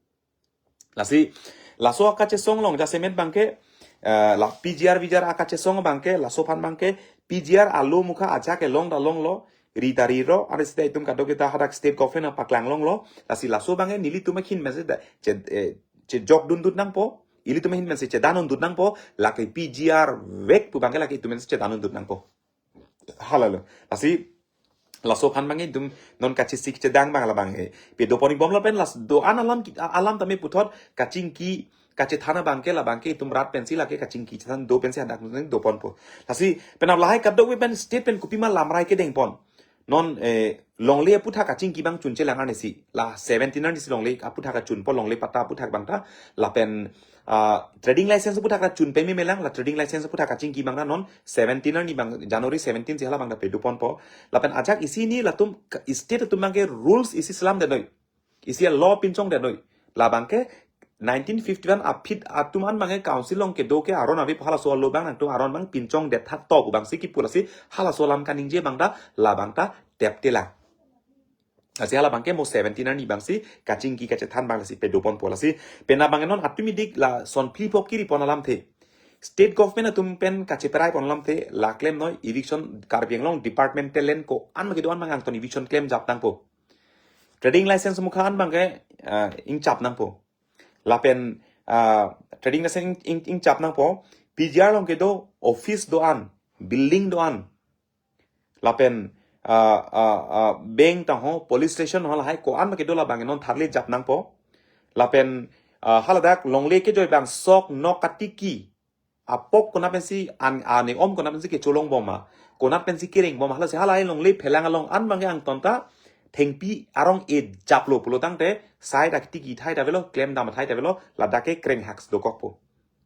Lasi, laso akachesong along jasemet abangke, eh, la P G R V G R akachesong abangke, laso aphan abangke, P G R alo mukha ajahak kelong ta longlo, ri ta rilo, ansi ta itum kadokave ta hadak state government apaklang longlo, lasi laso abangke nelitum ahin pensi ta, che, eh, chejok dundun nangpo, ilitum ahin pensi chedan dundun nangpo, lake P G R vek pu abangke lake itum pensi chedan dundun nangpo. Halalo. Lasi, laso aphan abangke itum non kachesik chedang abang la abangke. Pedopon-ik bom lapen laso do-an alam ki-, alam tame puthot kachingki kachethan abangke la abangke itum rat pensi lake kachingki chethan do pensi hadak nung doponpo. Lasi penap lahai kadokave pen state pen kopima lamrai kedengpon. Non, eh, longle aputhak kachingki abang chunchelang arnisi. La seventeen arnisi longle aputhak kachunpo, longle patta aputhak abang ta. Lapen, ah, trading license aputhak kachun peme melang, la trading license aputhak kachingki abang ta non seventeen arni abang, January seventeen si hala abang ta pedoponpo. Lapen ajahak isi hini latum ka-, state atum abangke rules isi selamdetnoi. Isi law pinchongdetnoi. La abangke nineteen fifty-one aphi atum an abangke council along kedo ke aron ave pu halaso law abang nangtum aron abang pinchongdet tha to pu abangsi kipu, lasi halaso alam kaningje abang ta la abang ta teptelang. Lasi hala abangke mo seventeen arni abangsi kachingki kachethan abang lasi pedoponpo, lasi penap abangke non atum idik lason phli phok kiripon alamthe. State government atum pen kacheperai pon alamthe, la klemnoi eviction Karbi Anglong departmental land ko-an ma kedo-an abang angton eviction klemjap nangpo. Trading license mukha an abangke, ah, ingchap nangpo. Lapen, ah, trading license ing, ing, ingchap nangpo. P G R along kedo office do-an, building do-an. Lapen, ah, ah, ah, bank ta ho, police station ho, lahai ko-an ma kedo la abang non tharlejap nangpo. Lapen, ah, haladak longle kejoi abang sok nok katiki. Apok konat pensi an, ane om konat pensi kecholong bom ma, konat pensi kereng bom ma, halasi halahai longle phelang along an abangke angton ta thengpi arong ejaplo pulo tangte sai dak tiki thai ta avelo, klemdam thai ta avelo, ladak ke kreng haks dokokpo.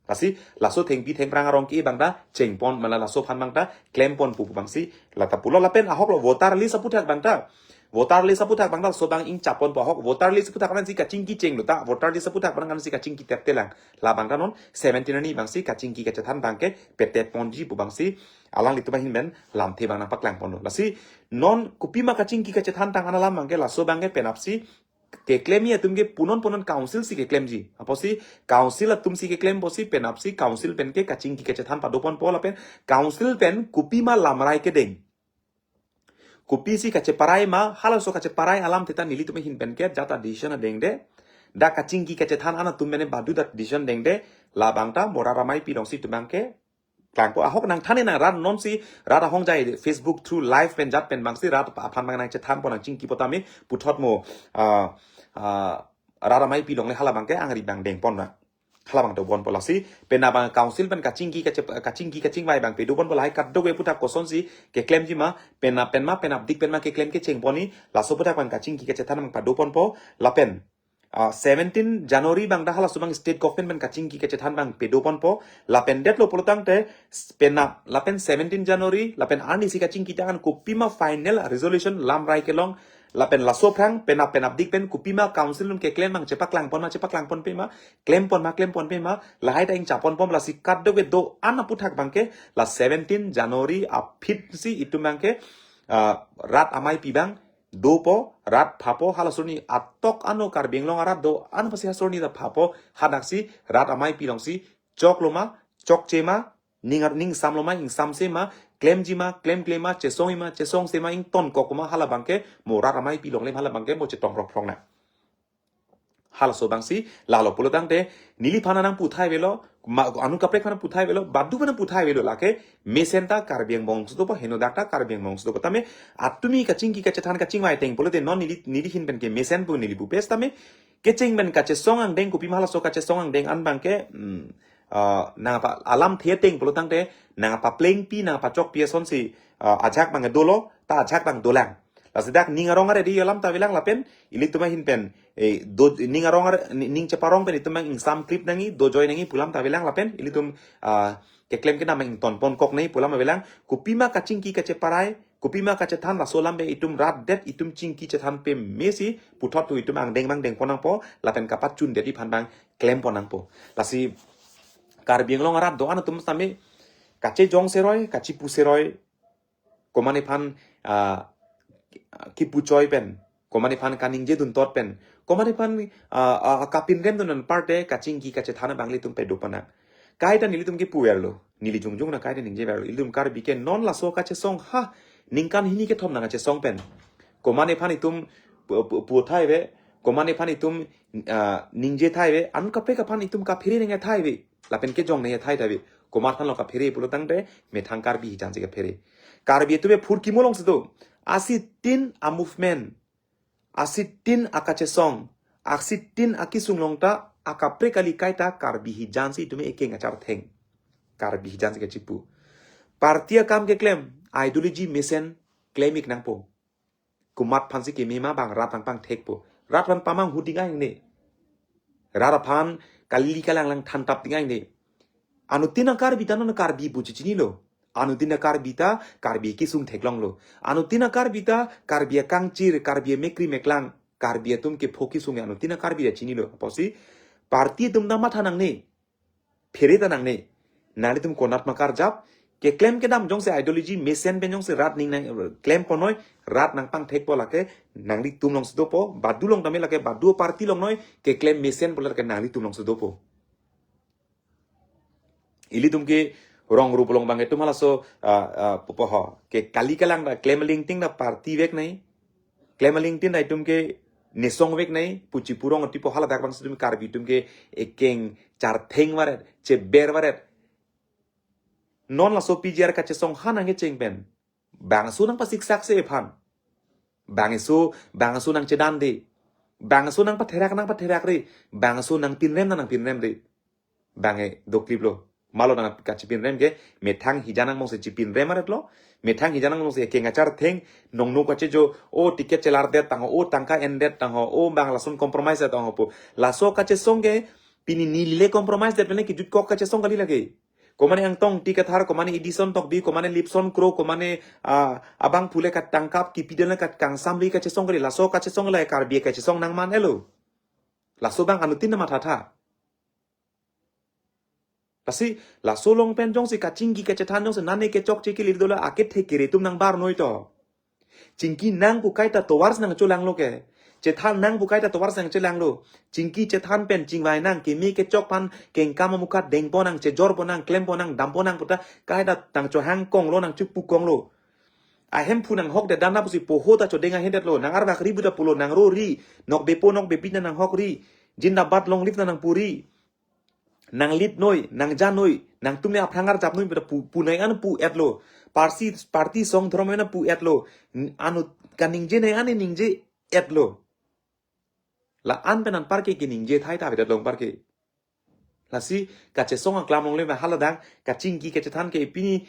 Lasi laso thengpi thengphrang arong ke abang ta chengpon, mane laso aphan abang ta klemponpo pu abangsi la ta pulo. Lapen ahok lo voter list aputhak abang ta. Voter list aputhak abang ta laso abang ingchapponpo, ahok voter list aputhak ansi kachingki chenglo ta. Voter list aputhak abang ansi kachingki teptelang. La abang ta non seventeen arni abangsi kachingki kachethan abangke petepponji pu abangsi alanglitum ahin pen lamthe abang nangpaklangponlo. Lasi non kopima kachingki kachethan tang an alam abangke laso abangke penapsi keklemji atum ke punon punon council si keklemji. Apotsi council atum si keklem apotsi penapsi council pen ke kachingki kachethan padoponpo lapen council pen kopima lamrai kedeng. Kopisi kacheparai ma, halaso kacheparai alam theta nelitum ahin pen ke jata decision adengde. Dak kachingki kachethan an atum mene badu dak decision dengde. Labang ta mo rat ameipi alongsi itum abang ke klangpo, ahok nangthan nang rat nonsi rat ahongjai Facebook through live pen jat pen abangsi rat aphan abang nangchethanpo nangchingkipo tame puthot mo, ah, ah, rat ameipi along le hala abang ke angri abang dengpon na. Hala abang dobonpo lasi, penap abang council pen kachingki kache-, kachingki kachingvai abang pedoponpo lahai kadokave aputhak kosonsi keklemji ma, penap pen ma, penapdik pen ma keklem kechengpon ni, laso aputhak abang kachingki kachethan abang padoponpo, lapen, ah, seventeen January abang dak halaso abang state government pen kachingki kachethan abang pedoponpo, lapen detlo pulo tangte, s-, penap, lapen seventeen January, lapen arnisi kachingki tang an kopima final resolution lamrai kelong, lapen laso aphrang, penap penapdik pen kopima council atum keklem abang chepaklangpon ma, chepaklangponpe ma, klempon ma, klemponpe ma, lahai ta ingchaponpon lasi kadokave do-an aputhak abang ke, la seventeen January aphi si itum abang ke, ah, rat ameipi abang dopo, rat phapo, halaso arni atok ano Karbi Anglong arat do-an aphansi halaso arni ta phapo, hadaksi rat ameipi alongsi choklo ma, chokche ma, ning ar-, ning samlo ma, ingsamse ma, klemji ma, klemkle ma, chesongji ma, chesongse ma, ingtonkok ma, hala abang ke mo rat ameipi along le hala abang ke mo chetong rokphrong na. Halaso abangsi, lalo pulo tangte, neliphan nangputhai avelo, ma, anut kaprek aphan nangputhai avelo, badu aphan nangputhai avelo, lake mesen ta Karbi Anglong alongsi dopo, henodak ta Karbi Anglong alongsi dopo. Tame, atumi kachingki kachethan kachingvai ateng pulote non neli, neli ahin pen ke mesen pu neli pupes tame, kecheng pen kachesong angdeng kopima halaso kachesong angdeng an abang ke, hmm, ah, nangpa alamthe ateng pulo tangte, nangpaplengpi, nangpachokpi asonsi, ah, ajak abang dolo, ta ajak abang dolang. Lasi dak ning arong aredi alam ta avelang lapen, ilitum ahin pen, eh, do, ning arong ar, ni-, ning cheparong pen itum abang ingsamklip nangji, dojoi nangji pu alam ta avelang lapen, ilitum, ah, keklem kedam abang ingtonponkok nangji pu alam avelang, kopima kachingki kacheparai, kopima kachethan laso alam pen itum rat det itum chingki chethan pame si, puthot tu itum angdeng abang dengpon nangpo, lapen kapachun det aphan abang klempon nangpo. Lasi Karbi Anglong arat do-an atum tame, kachejong seroi, kachepu seroi, komat aphan, ah, kipu choi pen, komat aphan kaningje duntot pen, komat aphan, ah, ah, kapinrem dun aparte kachingki kachethan abang ilitum pedopon nang. Kaita nelitum kipu verlo, neli jongjong nang kaita ningje verlo. Ilitum Karbi ke non laso kachesong ha, ningkan hini kethom nangkachesong pen. Komat aphan itum pu-, pu-, puthai ave, komat aphan itum, ah, ningje thai ave, anut kaprek aphan itum kaphere nangthai ave. Lapen kejong nangthai ta ave. Komat aphan lo kaphere pulo tangte, methang Karbi hijan si kaphere. Karbi atum aphurkimo alongsi do. Asitin a-movement, asitin akachesong, asitin akesung along ta, akaprek kali kaita Karbi hijan si itum ekeng achartheng. Karbi hijan si kachepu. Party akam keklem, ideology mesen klem-ik nangpo. Komat aphansi keme ma abang rat nangpangthekpo. Rat aphan pamanghu ding angne. Rat aphan kali kalang lang thantap ding angne. Anuttin a-Karbi ta non Karbi pu chechinilo. Anuttin a-Karbi ta Karbi kesung theklonglo. Anuttin a-Karbi ta Karbi akangchir, Karbi amekkri meklang, Karbi atum kepho kesung anuttin a-Karbi ta chinilo. Apotsi party atum ta matha nangne. Phere ta nangne. Nanglitum konat ma karjap, keklem kedam jongsi ideology mesen pen jongsi rat ning nang klemponoi, rat nangpangthekpo lake nanglitum alongsi dopo, badu along tame lake badu party along noi, keklem mesen pu lake nanglitum alongsi dopo. Ilitum ke rong rup along abang itum halaso, ah, ah, pupo ho. Ke kali kalang ta klem alingting ta party vek nangji. Klem alingting ta itum ke nesong vek nangji, pu chepu rong tipo haladak abangsi itum Karbi atum ke ekeng chartheng varet, cheber varet. Non laso P G R kachesong ha nangkecheng pen. Bangso nangpasiksaksi aphan. Bangso, bangso nangchedande. Bangso nangpatherak nangpatherakre. Bangso nangpinrem nangpinremre. Bang e dokliplo. Malo nang kachepinrem ke, methang hijan angbongsi chepinrem aretlo. Methang hijan angbongsi ekeng achartheng, nongno kachejo, o ticket chelardet tangho, o tangka endet tangho, o bang lason compromise tangho pu. Laso kachesong ke, pini neli le compromise det pen le kejutkok kachesong kali lake. Komane Angtong Ingti Kathar, komane Edison Tokbi, komane Lipson Kro, komane, ah, abangphu le katangkap, kipi den le katkangsam le kachesong kali, laso kachesong le Karbi kachesong nangman-etlo. Laso abang anuttin ta mathatha. Lasi, laso along pen jongsi kachingki kachethan jongsi nane kechokche kili dola akethe kere atum nangbarnoi to. Chingki nang pu kaita tovarsi nangcholanglo ke. Chethan nang pu kaita tovarsi nangcholanglo. Chingki chethan pen chingvai nang keme kechok aphan kengkam amukha dengpon nang, chejorpon nang, klempon nang, dampon nang puta kaita nangchohangkonglo nangchepukonglo. Ahemphu nanghok det dan na pusi poho ta chodeng ahin detlo. Nang arvak ri pu ta pulo, nang ro ri. Nokbepo nokbepi na nanghok ri. Jindabad long live na nangpu ri. Nang lit noi, nang ja noi, nangtum ne aphrang arjap noi pu ta pu, pu nai an pu etlo. Parsi, parti song dhormo na pu etlo. N-, anu kaningje nai an ningje etlo. La-an pen anparke keningje thai ta avedet long parke. Lasi kachesong aklam longle ma haladang kachingki kachethan ke pini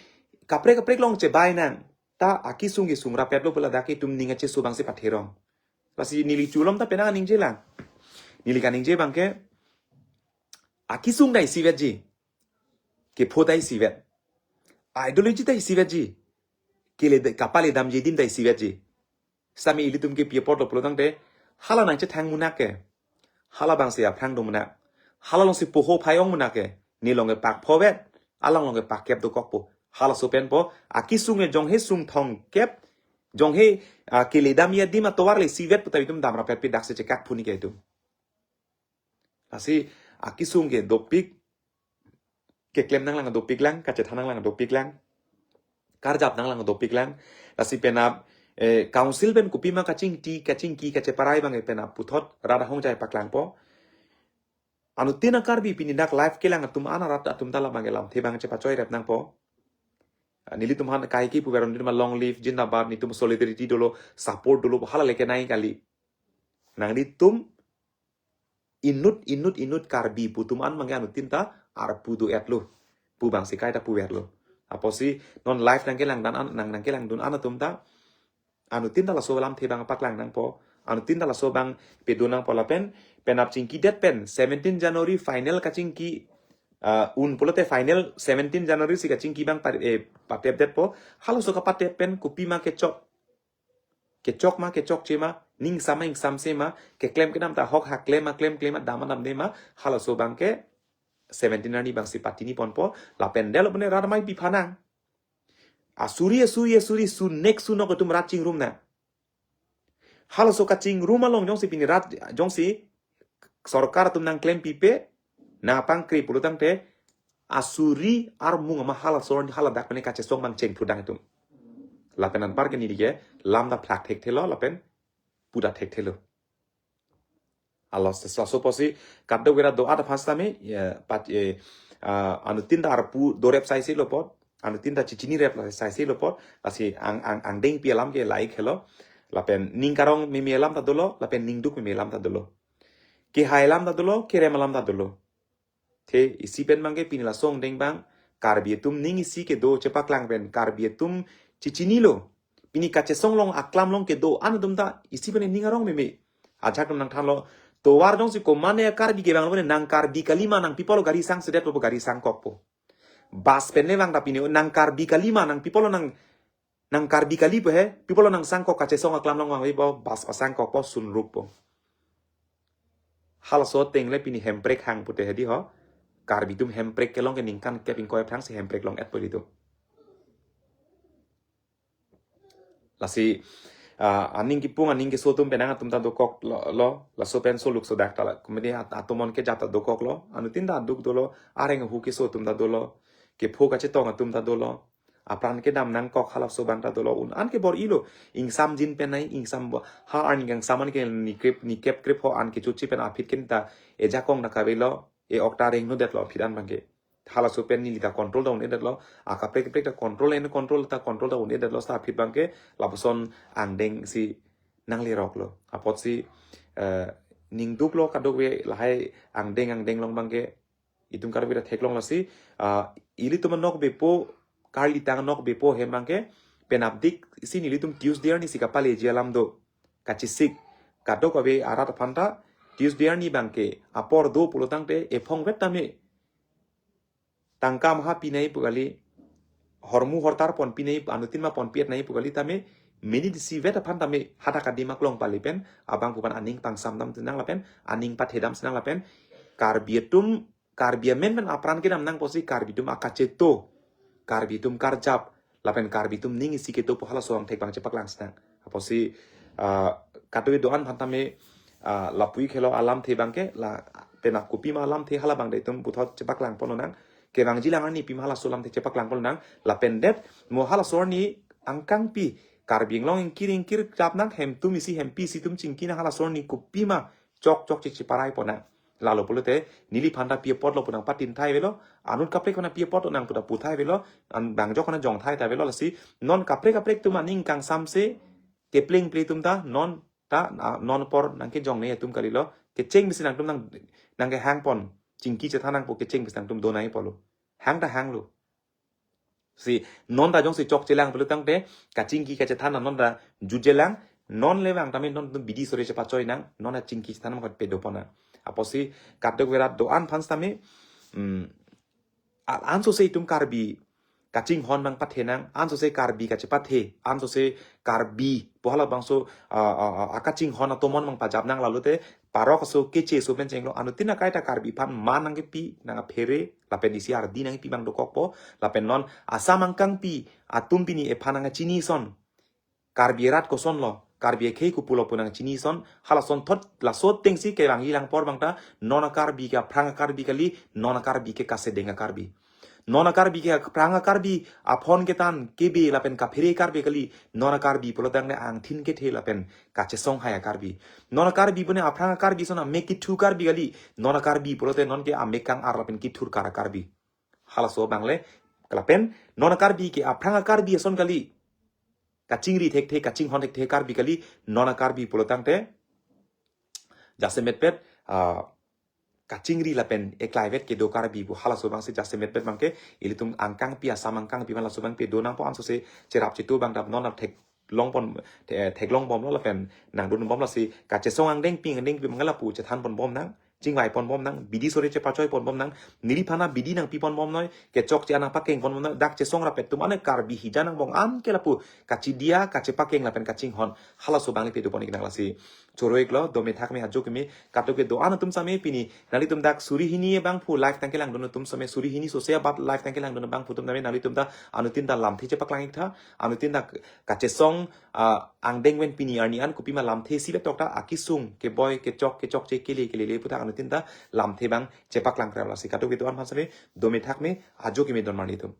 kaprek kaprek long chebai nang. Ta akisung kesung rapetlo pu ladak itum ning acheso abangsi patherong. Lasi neli chulom ta penang ningje lang. Neli kaningje abangke akisung ta isivetji. Kepho ta isivet. Ideology ta isivetji. Kele de-, kapale damji adim ta isivetji. Sami ilitum ke pi apotlo pulo tangte, hala nangchethang munak ke. Hala abangsi aphrang do munak. Hala alongsi poho phai ong munak ke. Ne along ke pak phovet, alang along ke pak kep dokokpo. Halaso pen po, akisung e jonghe sung thong kep, jonghe, ah, kele damji adim atovar le isivet pu ta itum dam rapet pi daksi chekak phuni ke itum. Lasi akisung ke dopik, keklem nanglang dopik lang, kachethan nanglang dopik lang, karjap nanglang dopik lang. Lasi penap, eh, council pen kopima kachingki, kachingki, kacheparai abang penap puthot, rat ahongjai paklangpo. Anuttin a Karbi pini dak live kelang atum an arat atum ta labang lamthe abang chepachoi rep nangpo. Ah, nelitum aphan kaike puver un ma long live, jindabad, netum solidarity dolo, support dolo, hala leke nai kali. Nanglitum inut, inut, inut Karbi pu atum an abangke anuttin ta arpu do-etlo. Pu abangsi kaita puverlo. Apotsi non live nangkelang dan an, nang, nangkelangdun an atum ta. Anuttin ta laso lamthe abang paklang nangpo. Anuttin ta laso abang pedo nangpo lapen. Penap chingkidet pen. Seventeen January final kachingki. Ah, un pulote final seventeen January si kachingki abang pa-, eh, patepdetpo. Halaso kapatep pen kopima kechok. Kechok ma, kechokche ma, ningsam ma, ingsamse ma, keklem kedam ta ahok ha klem ma, klem klem ma, dam ma, damde ma, halaso abangke seventeen arni abangsi patini ponpo, lapen delo pune rat amei pi phanang. Asuri, asuri, asuri, sunek sunok atum rat chingrum nang. Halaso kachingrum along jongsi pini rat, jongsi sorkar atum nangklem pipe, nangpangkri pulo tangte, asuri armung ama halaso arni haladak pene kachesong abang chengpudang itum. Lapen anparke neli ke, lam ta phlak thekthelo, lapen pu ta thekthelo. Alos, laso apotsi, kadokave rat do-at aphan sitame, ya, pat, eh, ah, anuttin ta arpu dorep saisi lo apot, anuttin ta chechini rep la saisi lo apot, lasi ang, ang, angdeng pi alam ke lahai helo, lapen ning karong meme alam ta dolo, lapen ning duk meme alam ta dolo. Kehai alam ta dolo, kerem alam ta dolo. Te isi pen abangke pini laso angdeng abang, Karbi atum ning isi kedo chepaklang pen, Karbi atum chechinilo. Pini kachesong along aklam along kedo an atum ta isi pen ning arong meme. Ajahak atum nangthanlo, tovar jongsi komatne Karbi kevang lo pune nang Karbi kali ma nangpi apotlo gari sangsedet po gari sangkokpo. Bus pen le vang ta pini nang Karbi kali ma nangpi apotlo nang, nang Karbi kali po he, pi apotlo nangsangkok kachesong aklam along vangvepo, bus pasangkokpo, sunrukpo. Halaso ateng le pini Hemprek hang pute hedi ho. Karbi atum Hemprek kelong ke ningkan kep ingkoi aphrangsi Hemprek long-etpo ilitum. Lasi, ah, aning kipung, aning keso atum penang atum ta dokoklo, lo, laso pen soluk sodak ta la, komedi at-, atomon kejat ta dokoklo, anuttin ta duk dolo, areng ahu keso atum ta dolo, kepho kachetong atum ta dolo, apran kedam nangkok halaso abang ta dolo, un an ke bor-ilo, ingsamjin pen nai, ingsam bo, ha arni kangsam an ke ni krip, ni kep krip ho an kechochi pen aphi ke ta, ejakong ta kavelo, e-ok ta rengno detlo aphi an abangke. Halaso pen neli ta control ta un-edetlo. Akaprek kaprek ta control en control ta control ta un-edetlo seta aphi abangke lapuson angdeng si nangleroklo. Apotsi, eh, ning duklo kadokave lahai angdeng angdeng along abangke itum kadokave ta theklong lasi, ah, ilitum anokbepo, karlitang anokbepo hem abangke penapdik si nelitum Tuesday arni si kapaleji alam do. Kachesik kadokave arat aphan ta Tuesday arni abangke apor do pulo tangte ephongvet tame tangka maha pinai pu kali, hormu hortar ponpinai, anuttin ma ponpi-et nai pu kali tame, mini disivet aphan tame hadak adim aklong pali pen, abang pu aphan aning pangsamdam sinang lapen, aning pathedam sinang lapen, Karbi atum, Karbi amen pen apran kedam nang apotsi Karbi atum akacheto, Karbi atum karjap, lapen Karbi atum ning isi kedo pu halaso angthek abang chepaklang sinang. Apotsi, ah, kadokave do-an aphan tame, ah, lapu-ik helo alamthe abangke, la penap kopima alamthe hala abang ta itum puthot chepaklang pon lonang. Kevangji lang arni pima halaso alamthe chepaklang pon lonang. Lapen det, mo halaso arni angkangpi, Karbi Anglong ingkir ingkir klap nang, hemtum isi hempi isi atum chingki nang, halaso arni kopima chok chok checheparai pon nang. Lalo pulote neliphan ta pi apotlo pu nangpatin thai avelo, anut kaprek aphan pi apotlo nang pu ta pu thai avelo, an bang jok aphan jong thai ta avelo. Lasi non kaprek kaprek atum aning kangsamse kepleng ple atum ta non ta, ah, non apor nangkejong ne atum kalilo, kecheng bisi nangtum nang, nangkehang pon, chingki chethan nangpo kecheng bisi nangtum do nangji pulo. Hang ta hanglo. Si non ta jongsi chokchelang pulo tangte, kachingki kachethan non ta jutjelang, non le vang tame non tum bidi sore chepachoi nang, non ta chingki chethan nang pado pon nang. Apotsi kadokave rat do-an aphan sitame, mm, a-, ansose itum Karbi kachinghon nangpathe nang, ansose Karbi kachepathe, ansose Karbi pu halabangso, ah, ah, ah, akachinghon atomon nangpajap nang, lalote parok aso keche aso pen chenglo, anuttin akai ta Karbi aphan man nangkepi, nangkaphere, lapen isi ardi nangkepi abang dokokpo, lapen non Assam angkangpi atum pini ephan nangkachini ason, Karbi arat kosonlo, Karbi akhei kopulo pu nangchini ason, halason thot laso atengsi kevangji lang apor abang ta, non a-Karbi ke aphrang a-Karbi kali, non a-Karbi ke kasedeng a-Karbi. Non a-Karbi ke aphrang a-Karbi, aphone ketan, kebe lapen kaphere Karbi kali, non a-Karbi pulo tangte angthin kethe lapen kachesong hai a-Karbi. Non a-Karbi pune aphrang a-Karbi ason amek kethu Karbi kali, non a-Karbi pulote non ke amek kang-ar lapen kethur kar a-Karbi. Halaso abang le, lapen non a-Karbi ke aphrang a-Karbi ason kali, kachingri thekthe, kachinghon thekthe Karbi kali, non a-Karbi pulo tangte jasemetpet, ah, kachingri lapen eklaivet kedo Karbi pu, halaso abangsi jasemetpet abangke ilitum angkangpi, Assam angkangpi aphan laso abangke do nangpo, ansose cherap chetu abang ta non theklong pon, the-, theklong bomlo lapen nangdun bomlo. Si kachesong angdengpi angdengpi abang lapu chethan pon bom nang, chingvai pon bom nang, bidi sore chepachoi pon bom nang, neliphan ta bidi nangpi pon bom noi, kechokche an nangpakeng pon bom nang, dak chesong rapet atum ane Karbi hija nangbong an ke lapu kachidia, kachepakeng lapen kachinghon, halaso abang le pado pon ik nang. Lasi choro iklo, dome thakme, ajo keme, kadokave do-an atum sitame pini nanglitum dak suri hini abangphu live tang kelangdun atum sitame, suri hini sose abat live tang kelangdun abangphu atum sitame nanglitum ta anuttin ta lamthe chepaklang ik tha, anuttin ta kachesong, ah, angdeng pen pini arni an kopima lamthe isi betok ta akesung keboi kechok kechokche kele kelele pu ta anuttin ta lamthe abang chepaklang kra. Lasi kadokave do-an aphan sitame dome thakme, ajo keme don marli atum.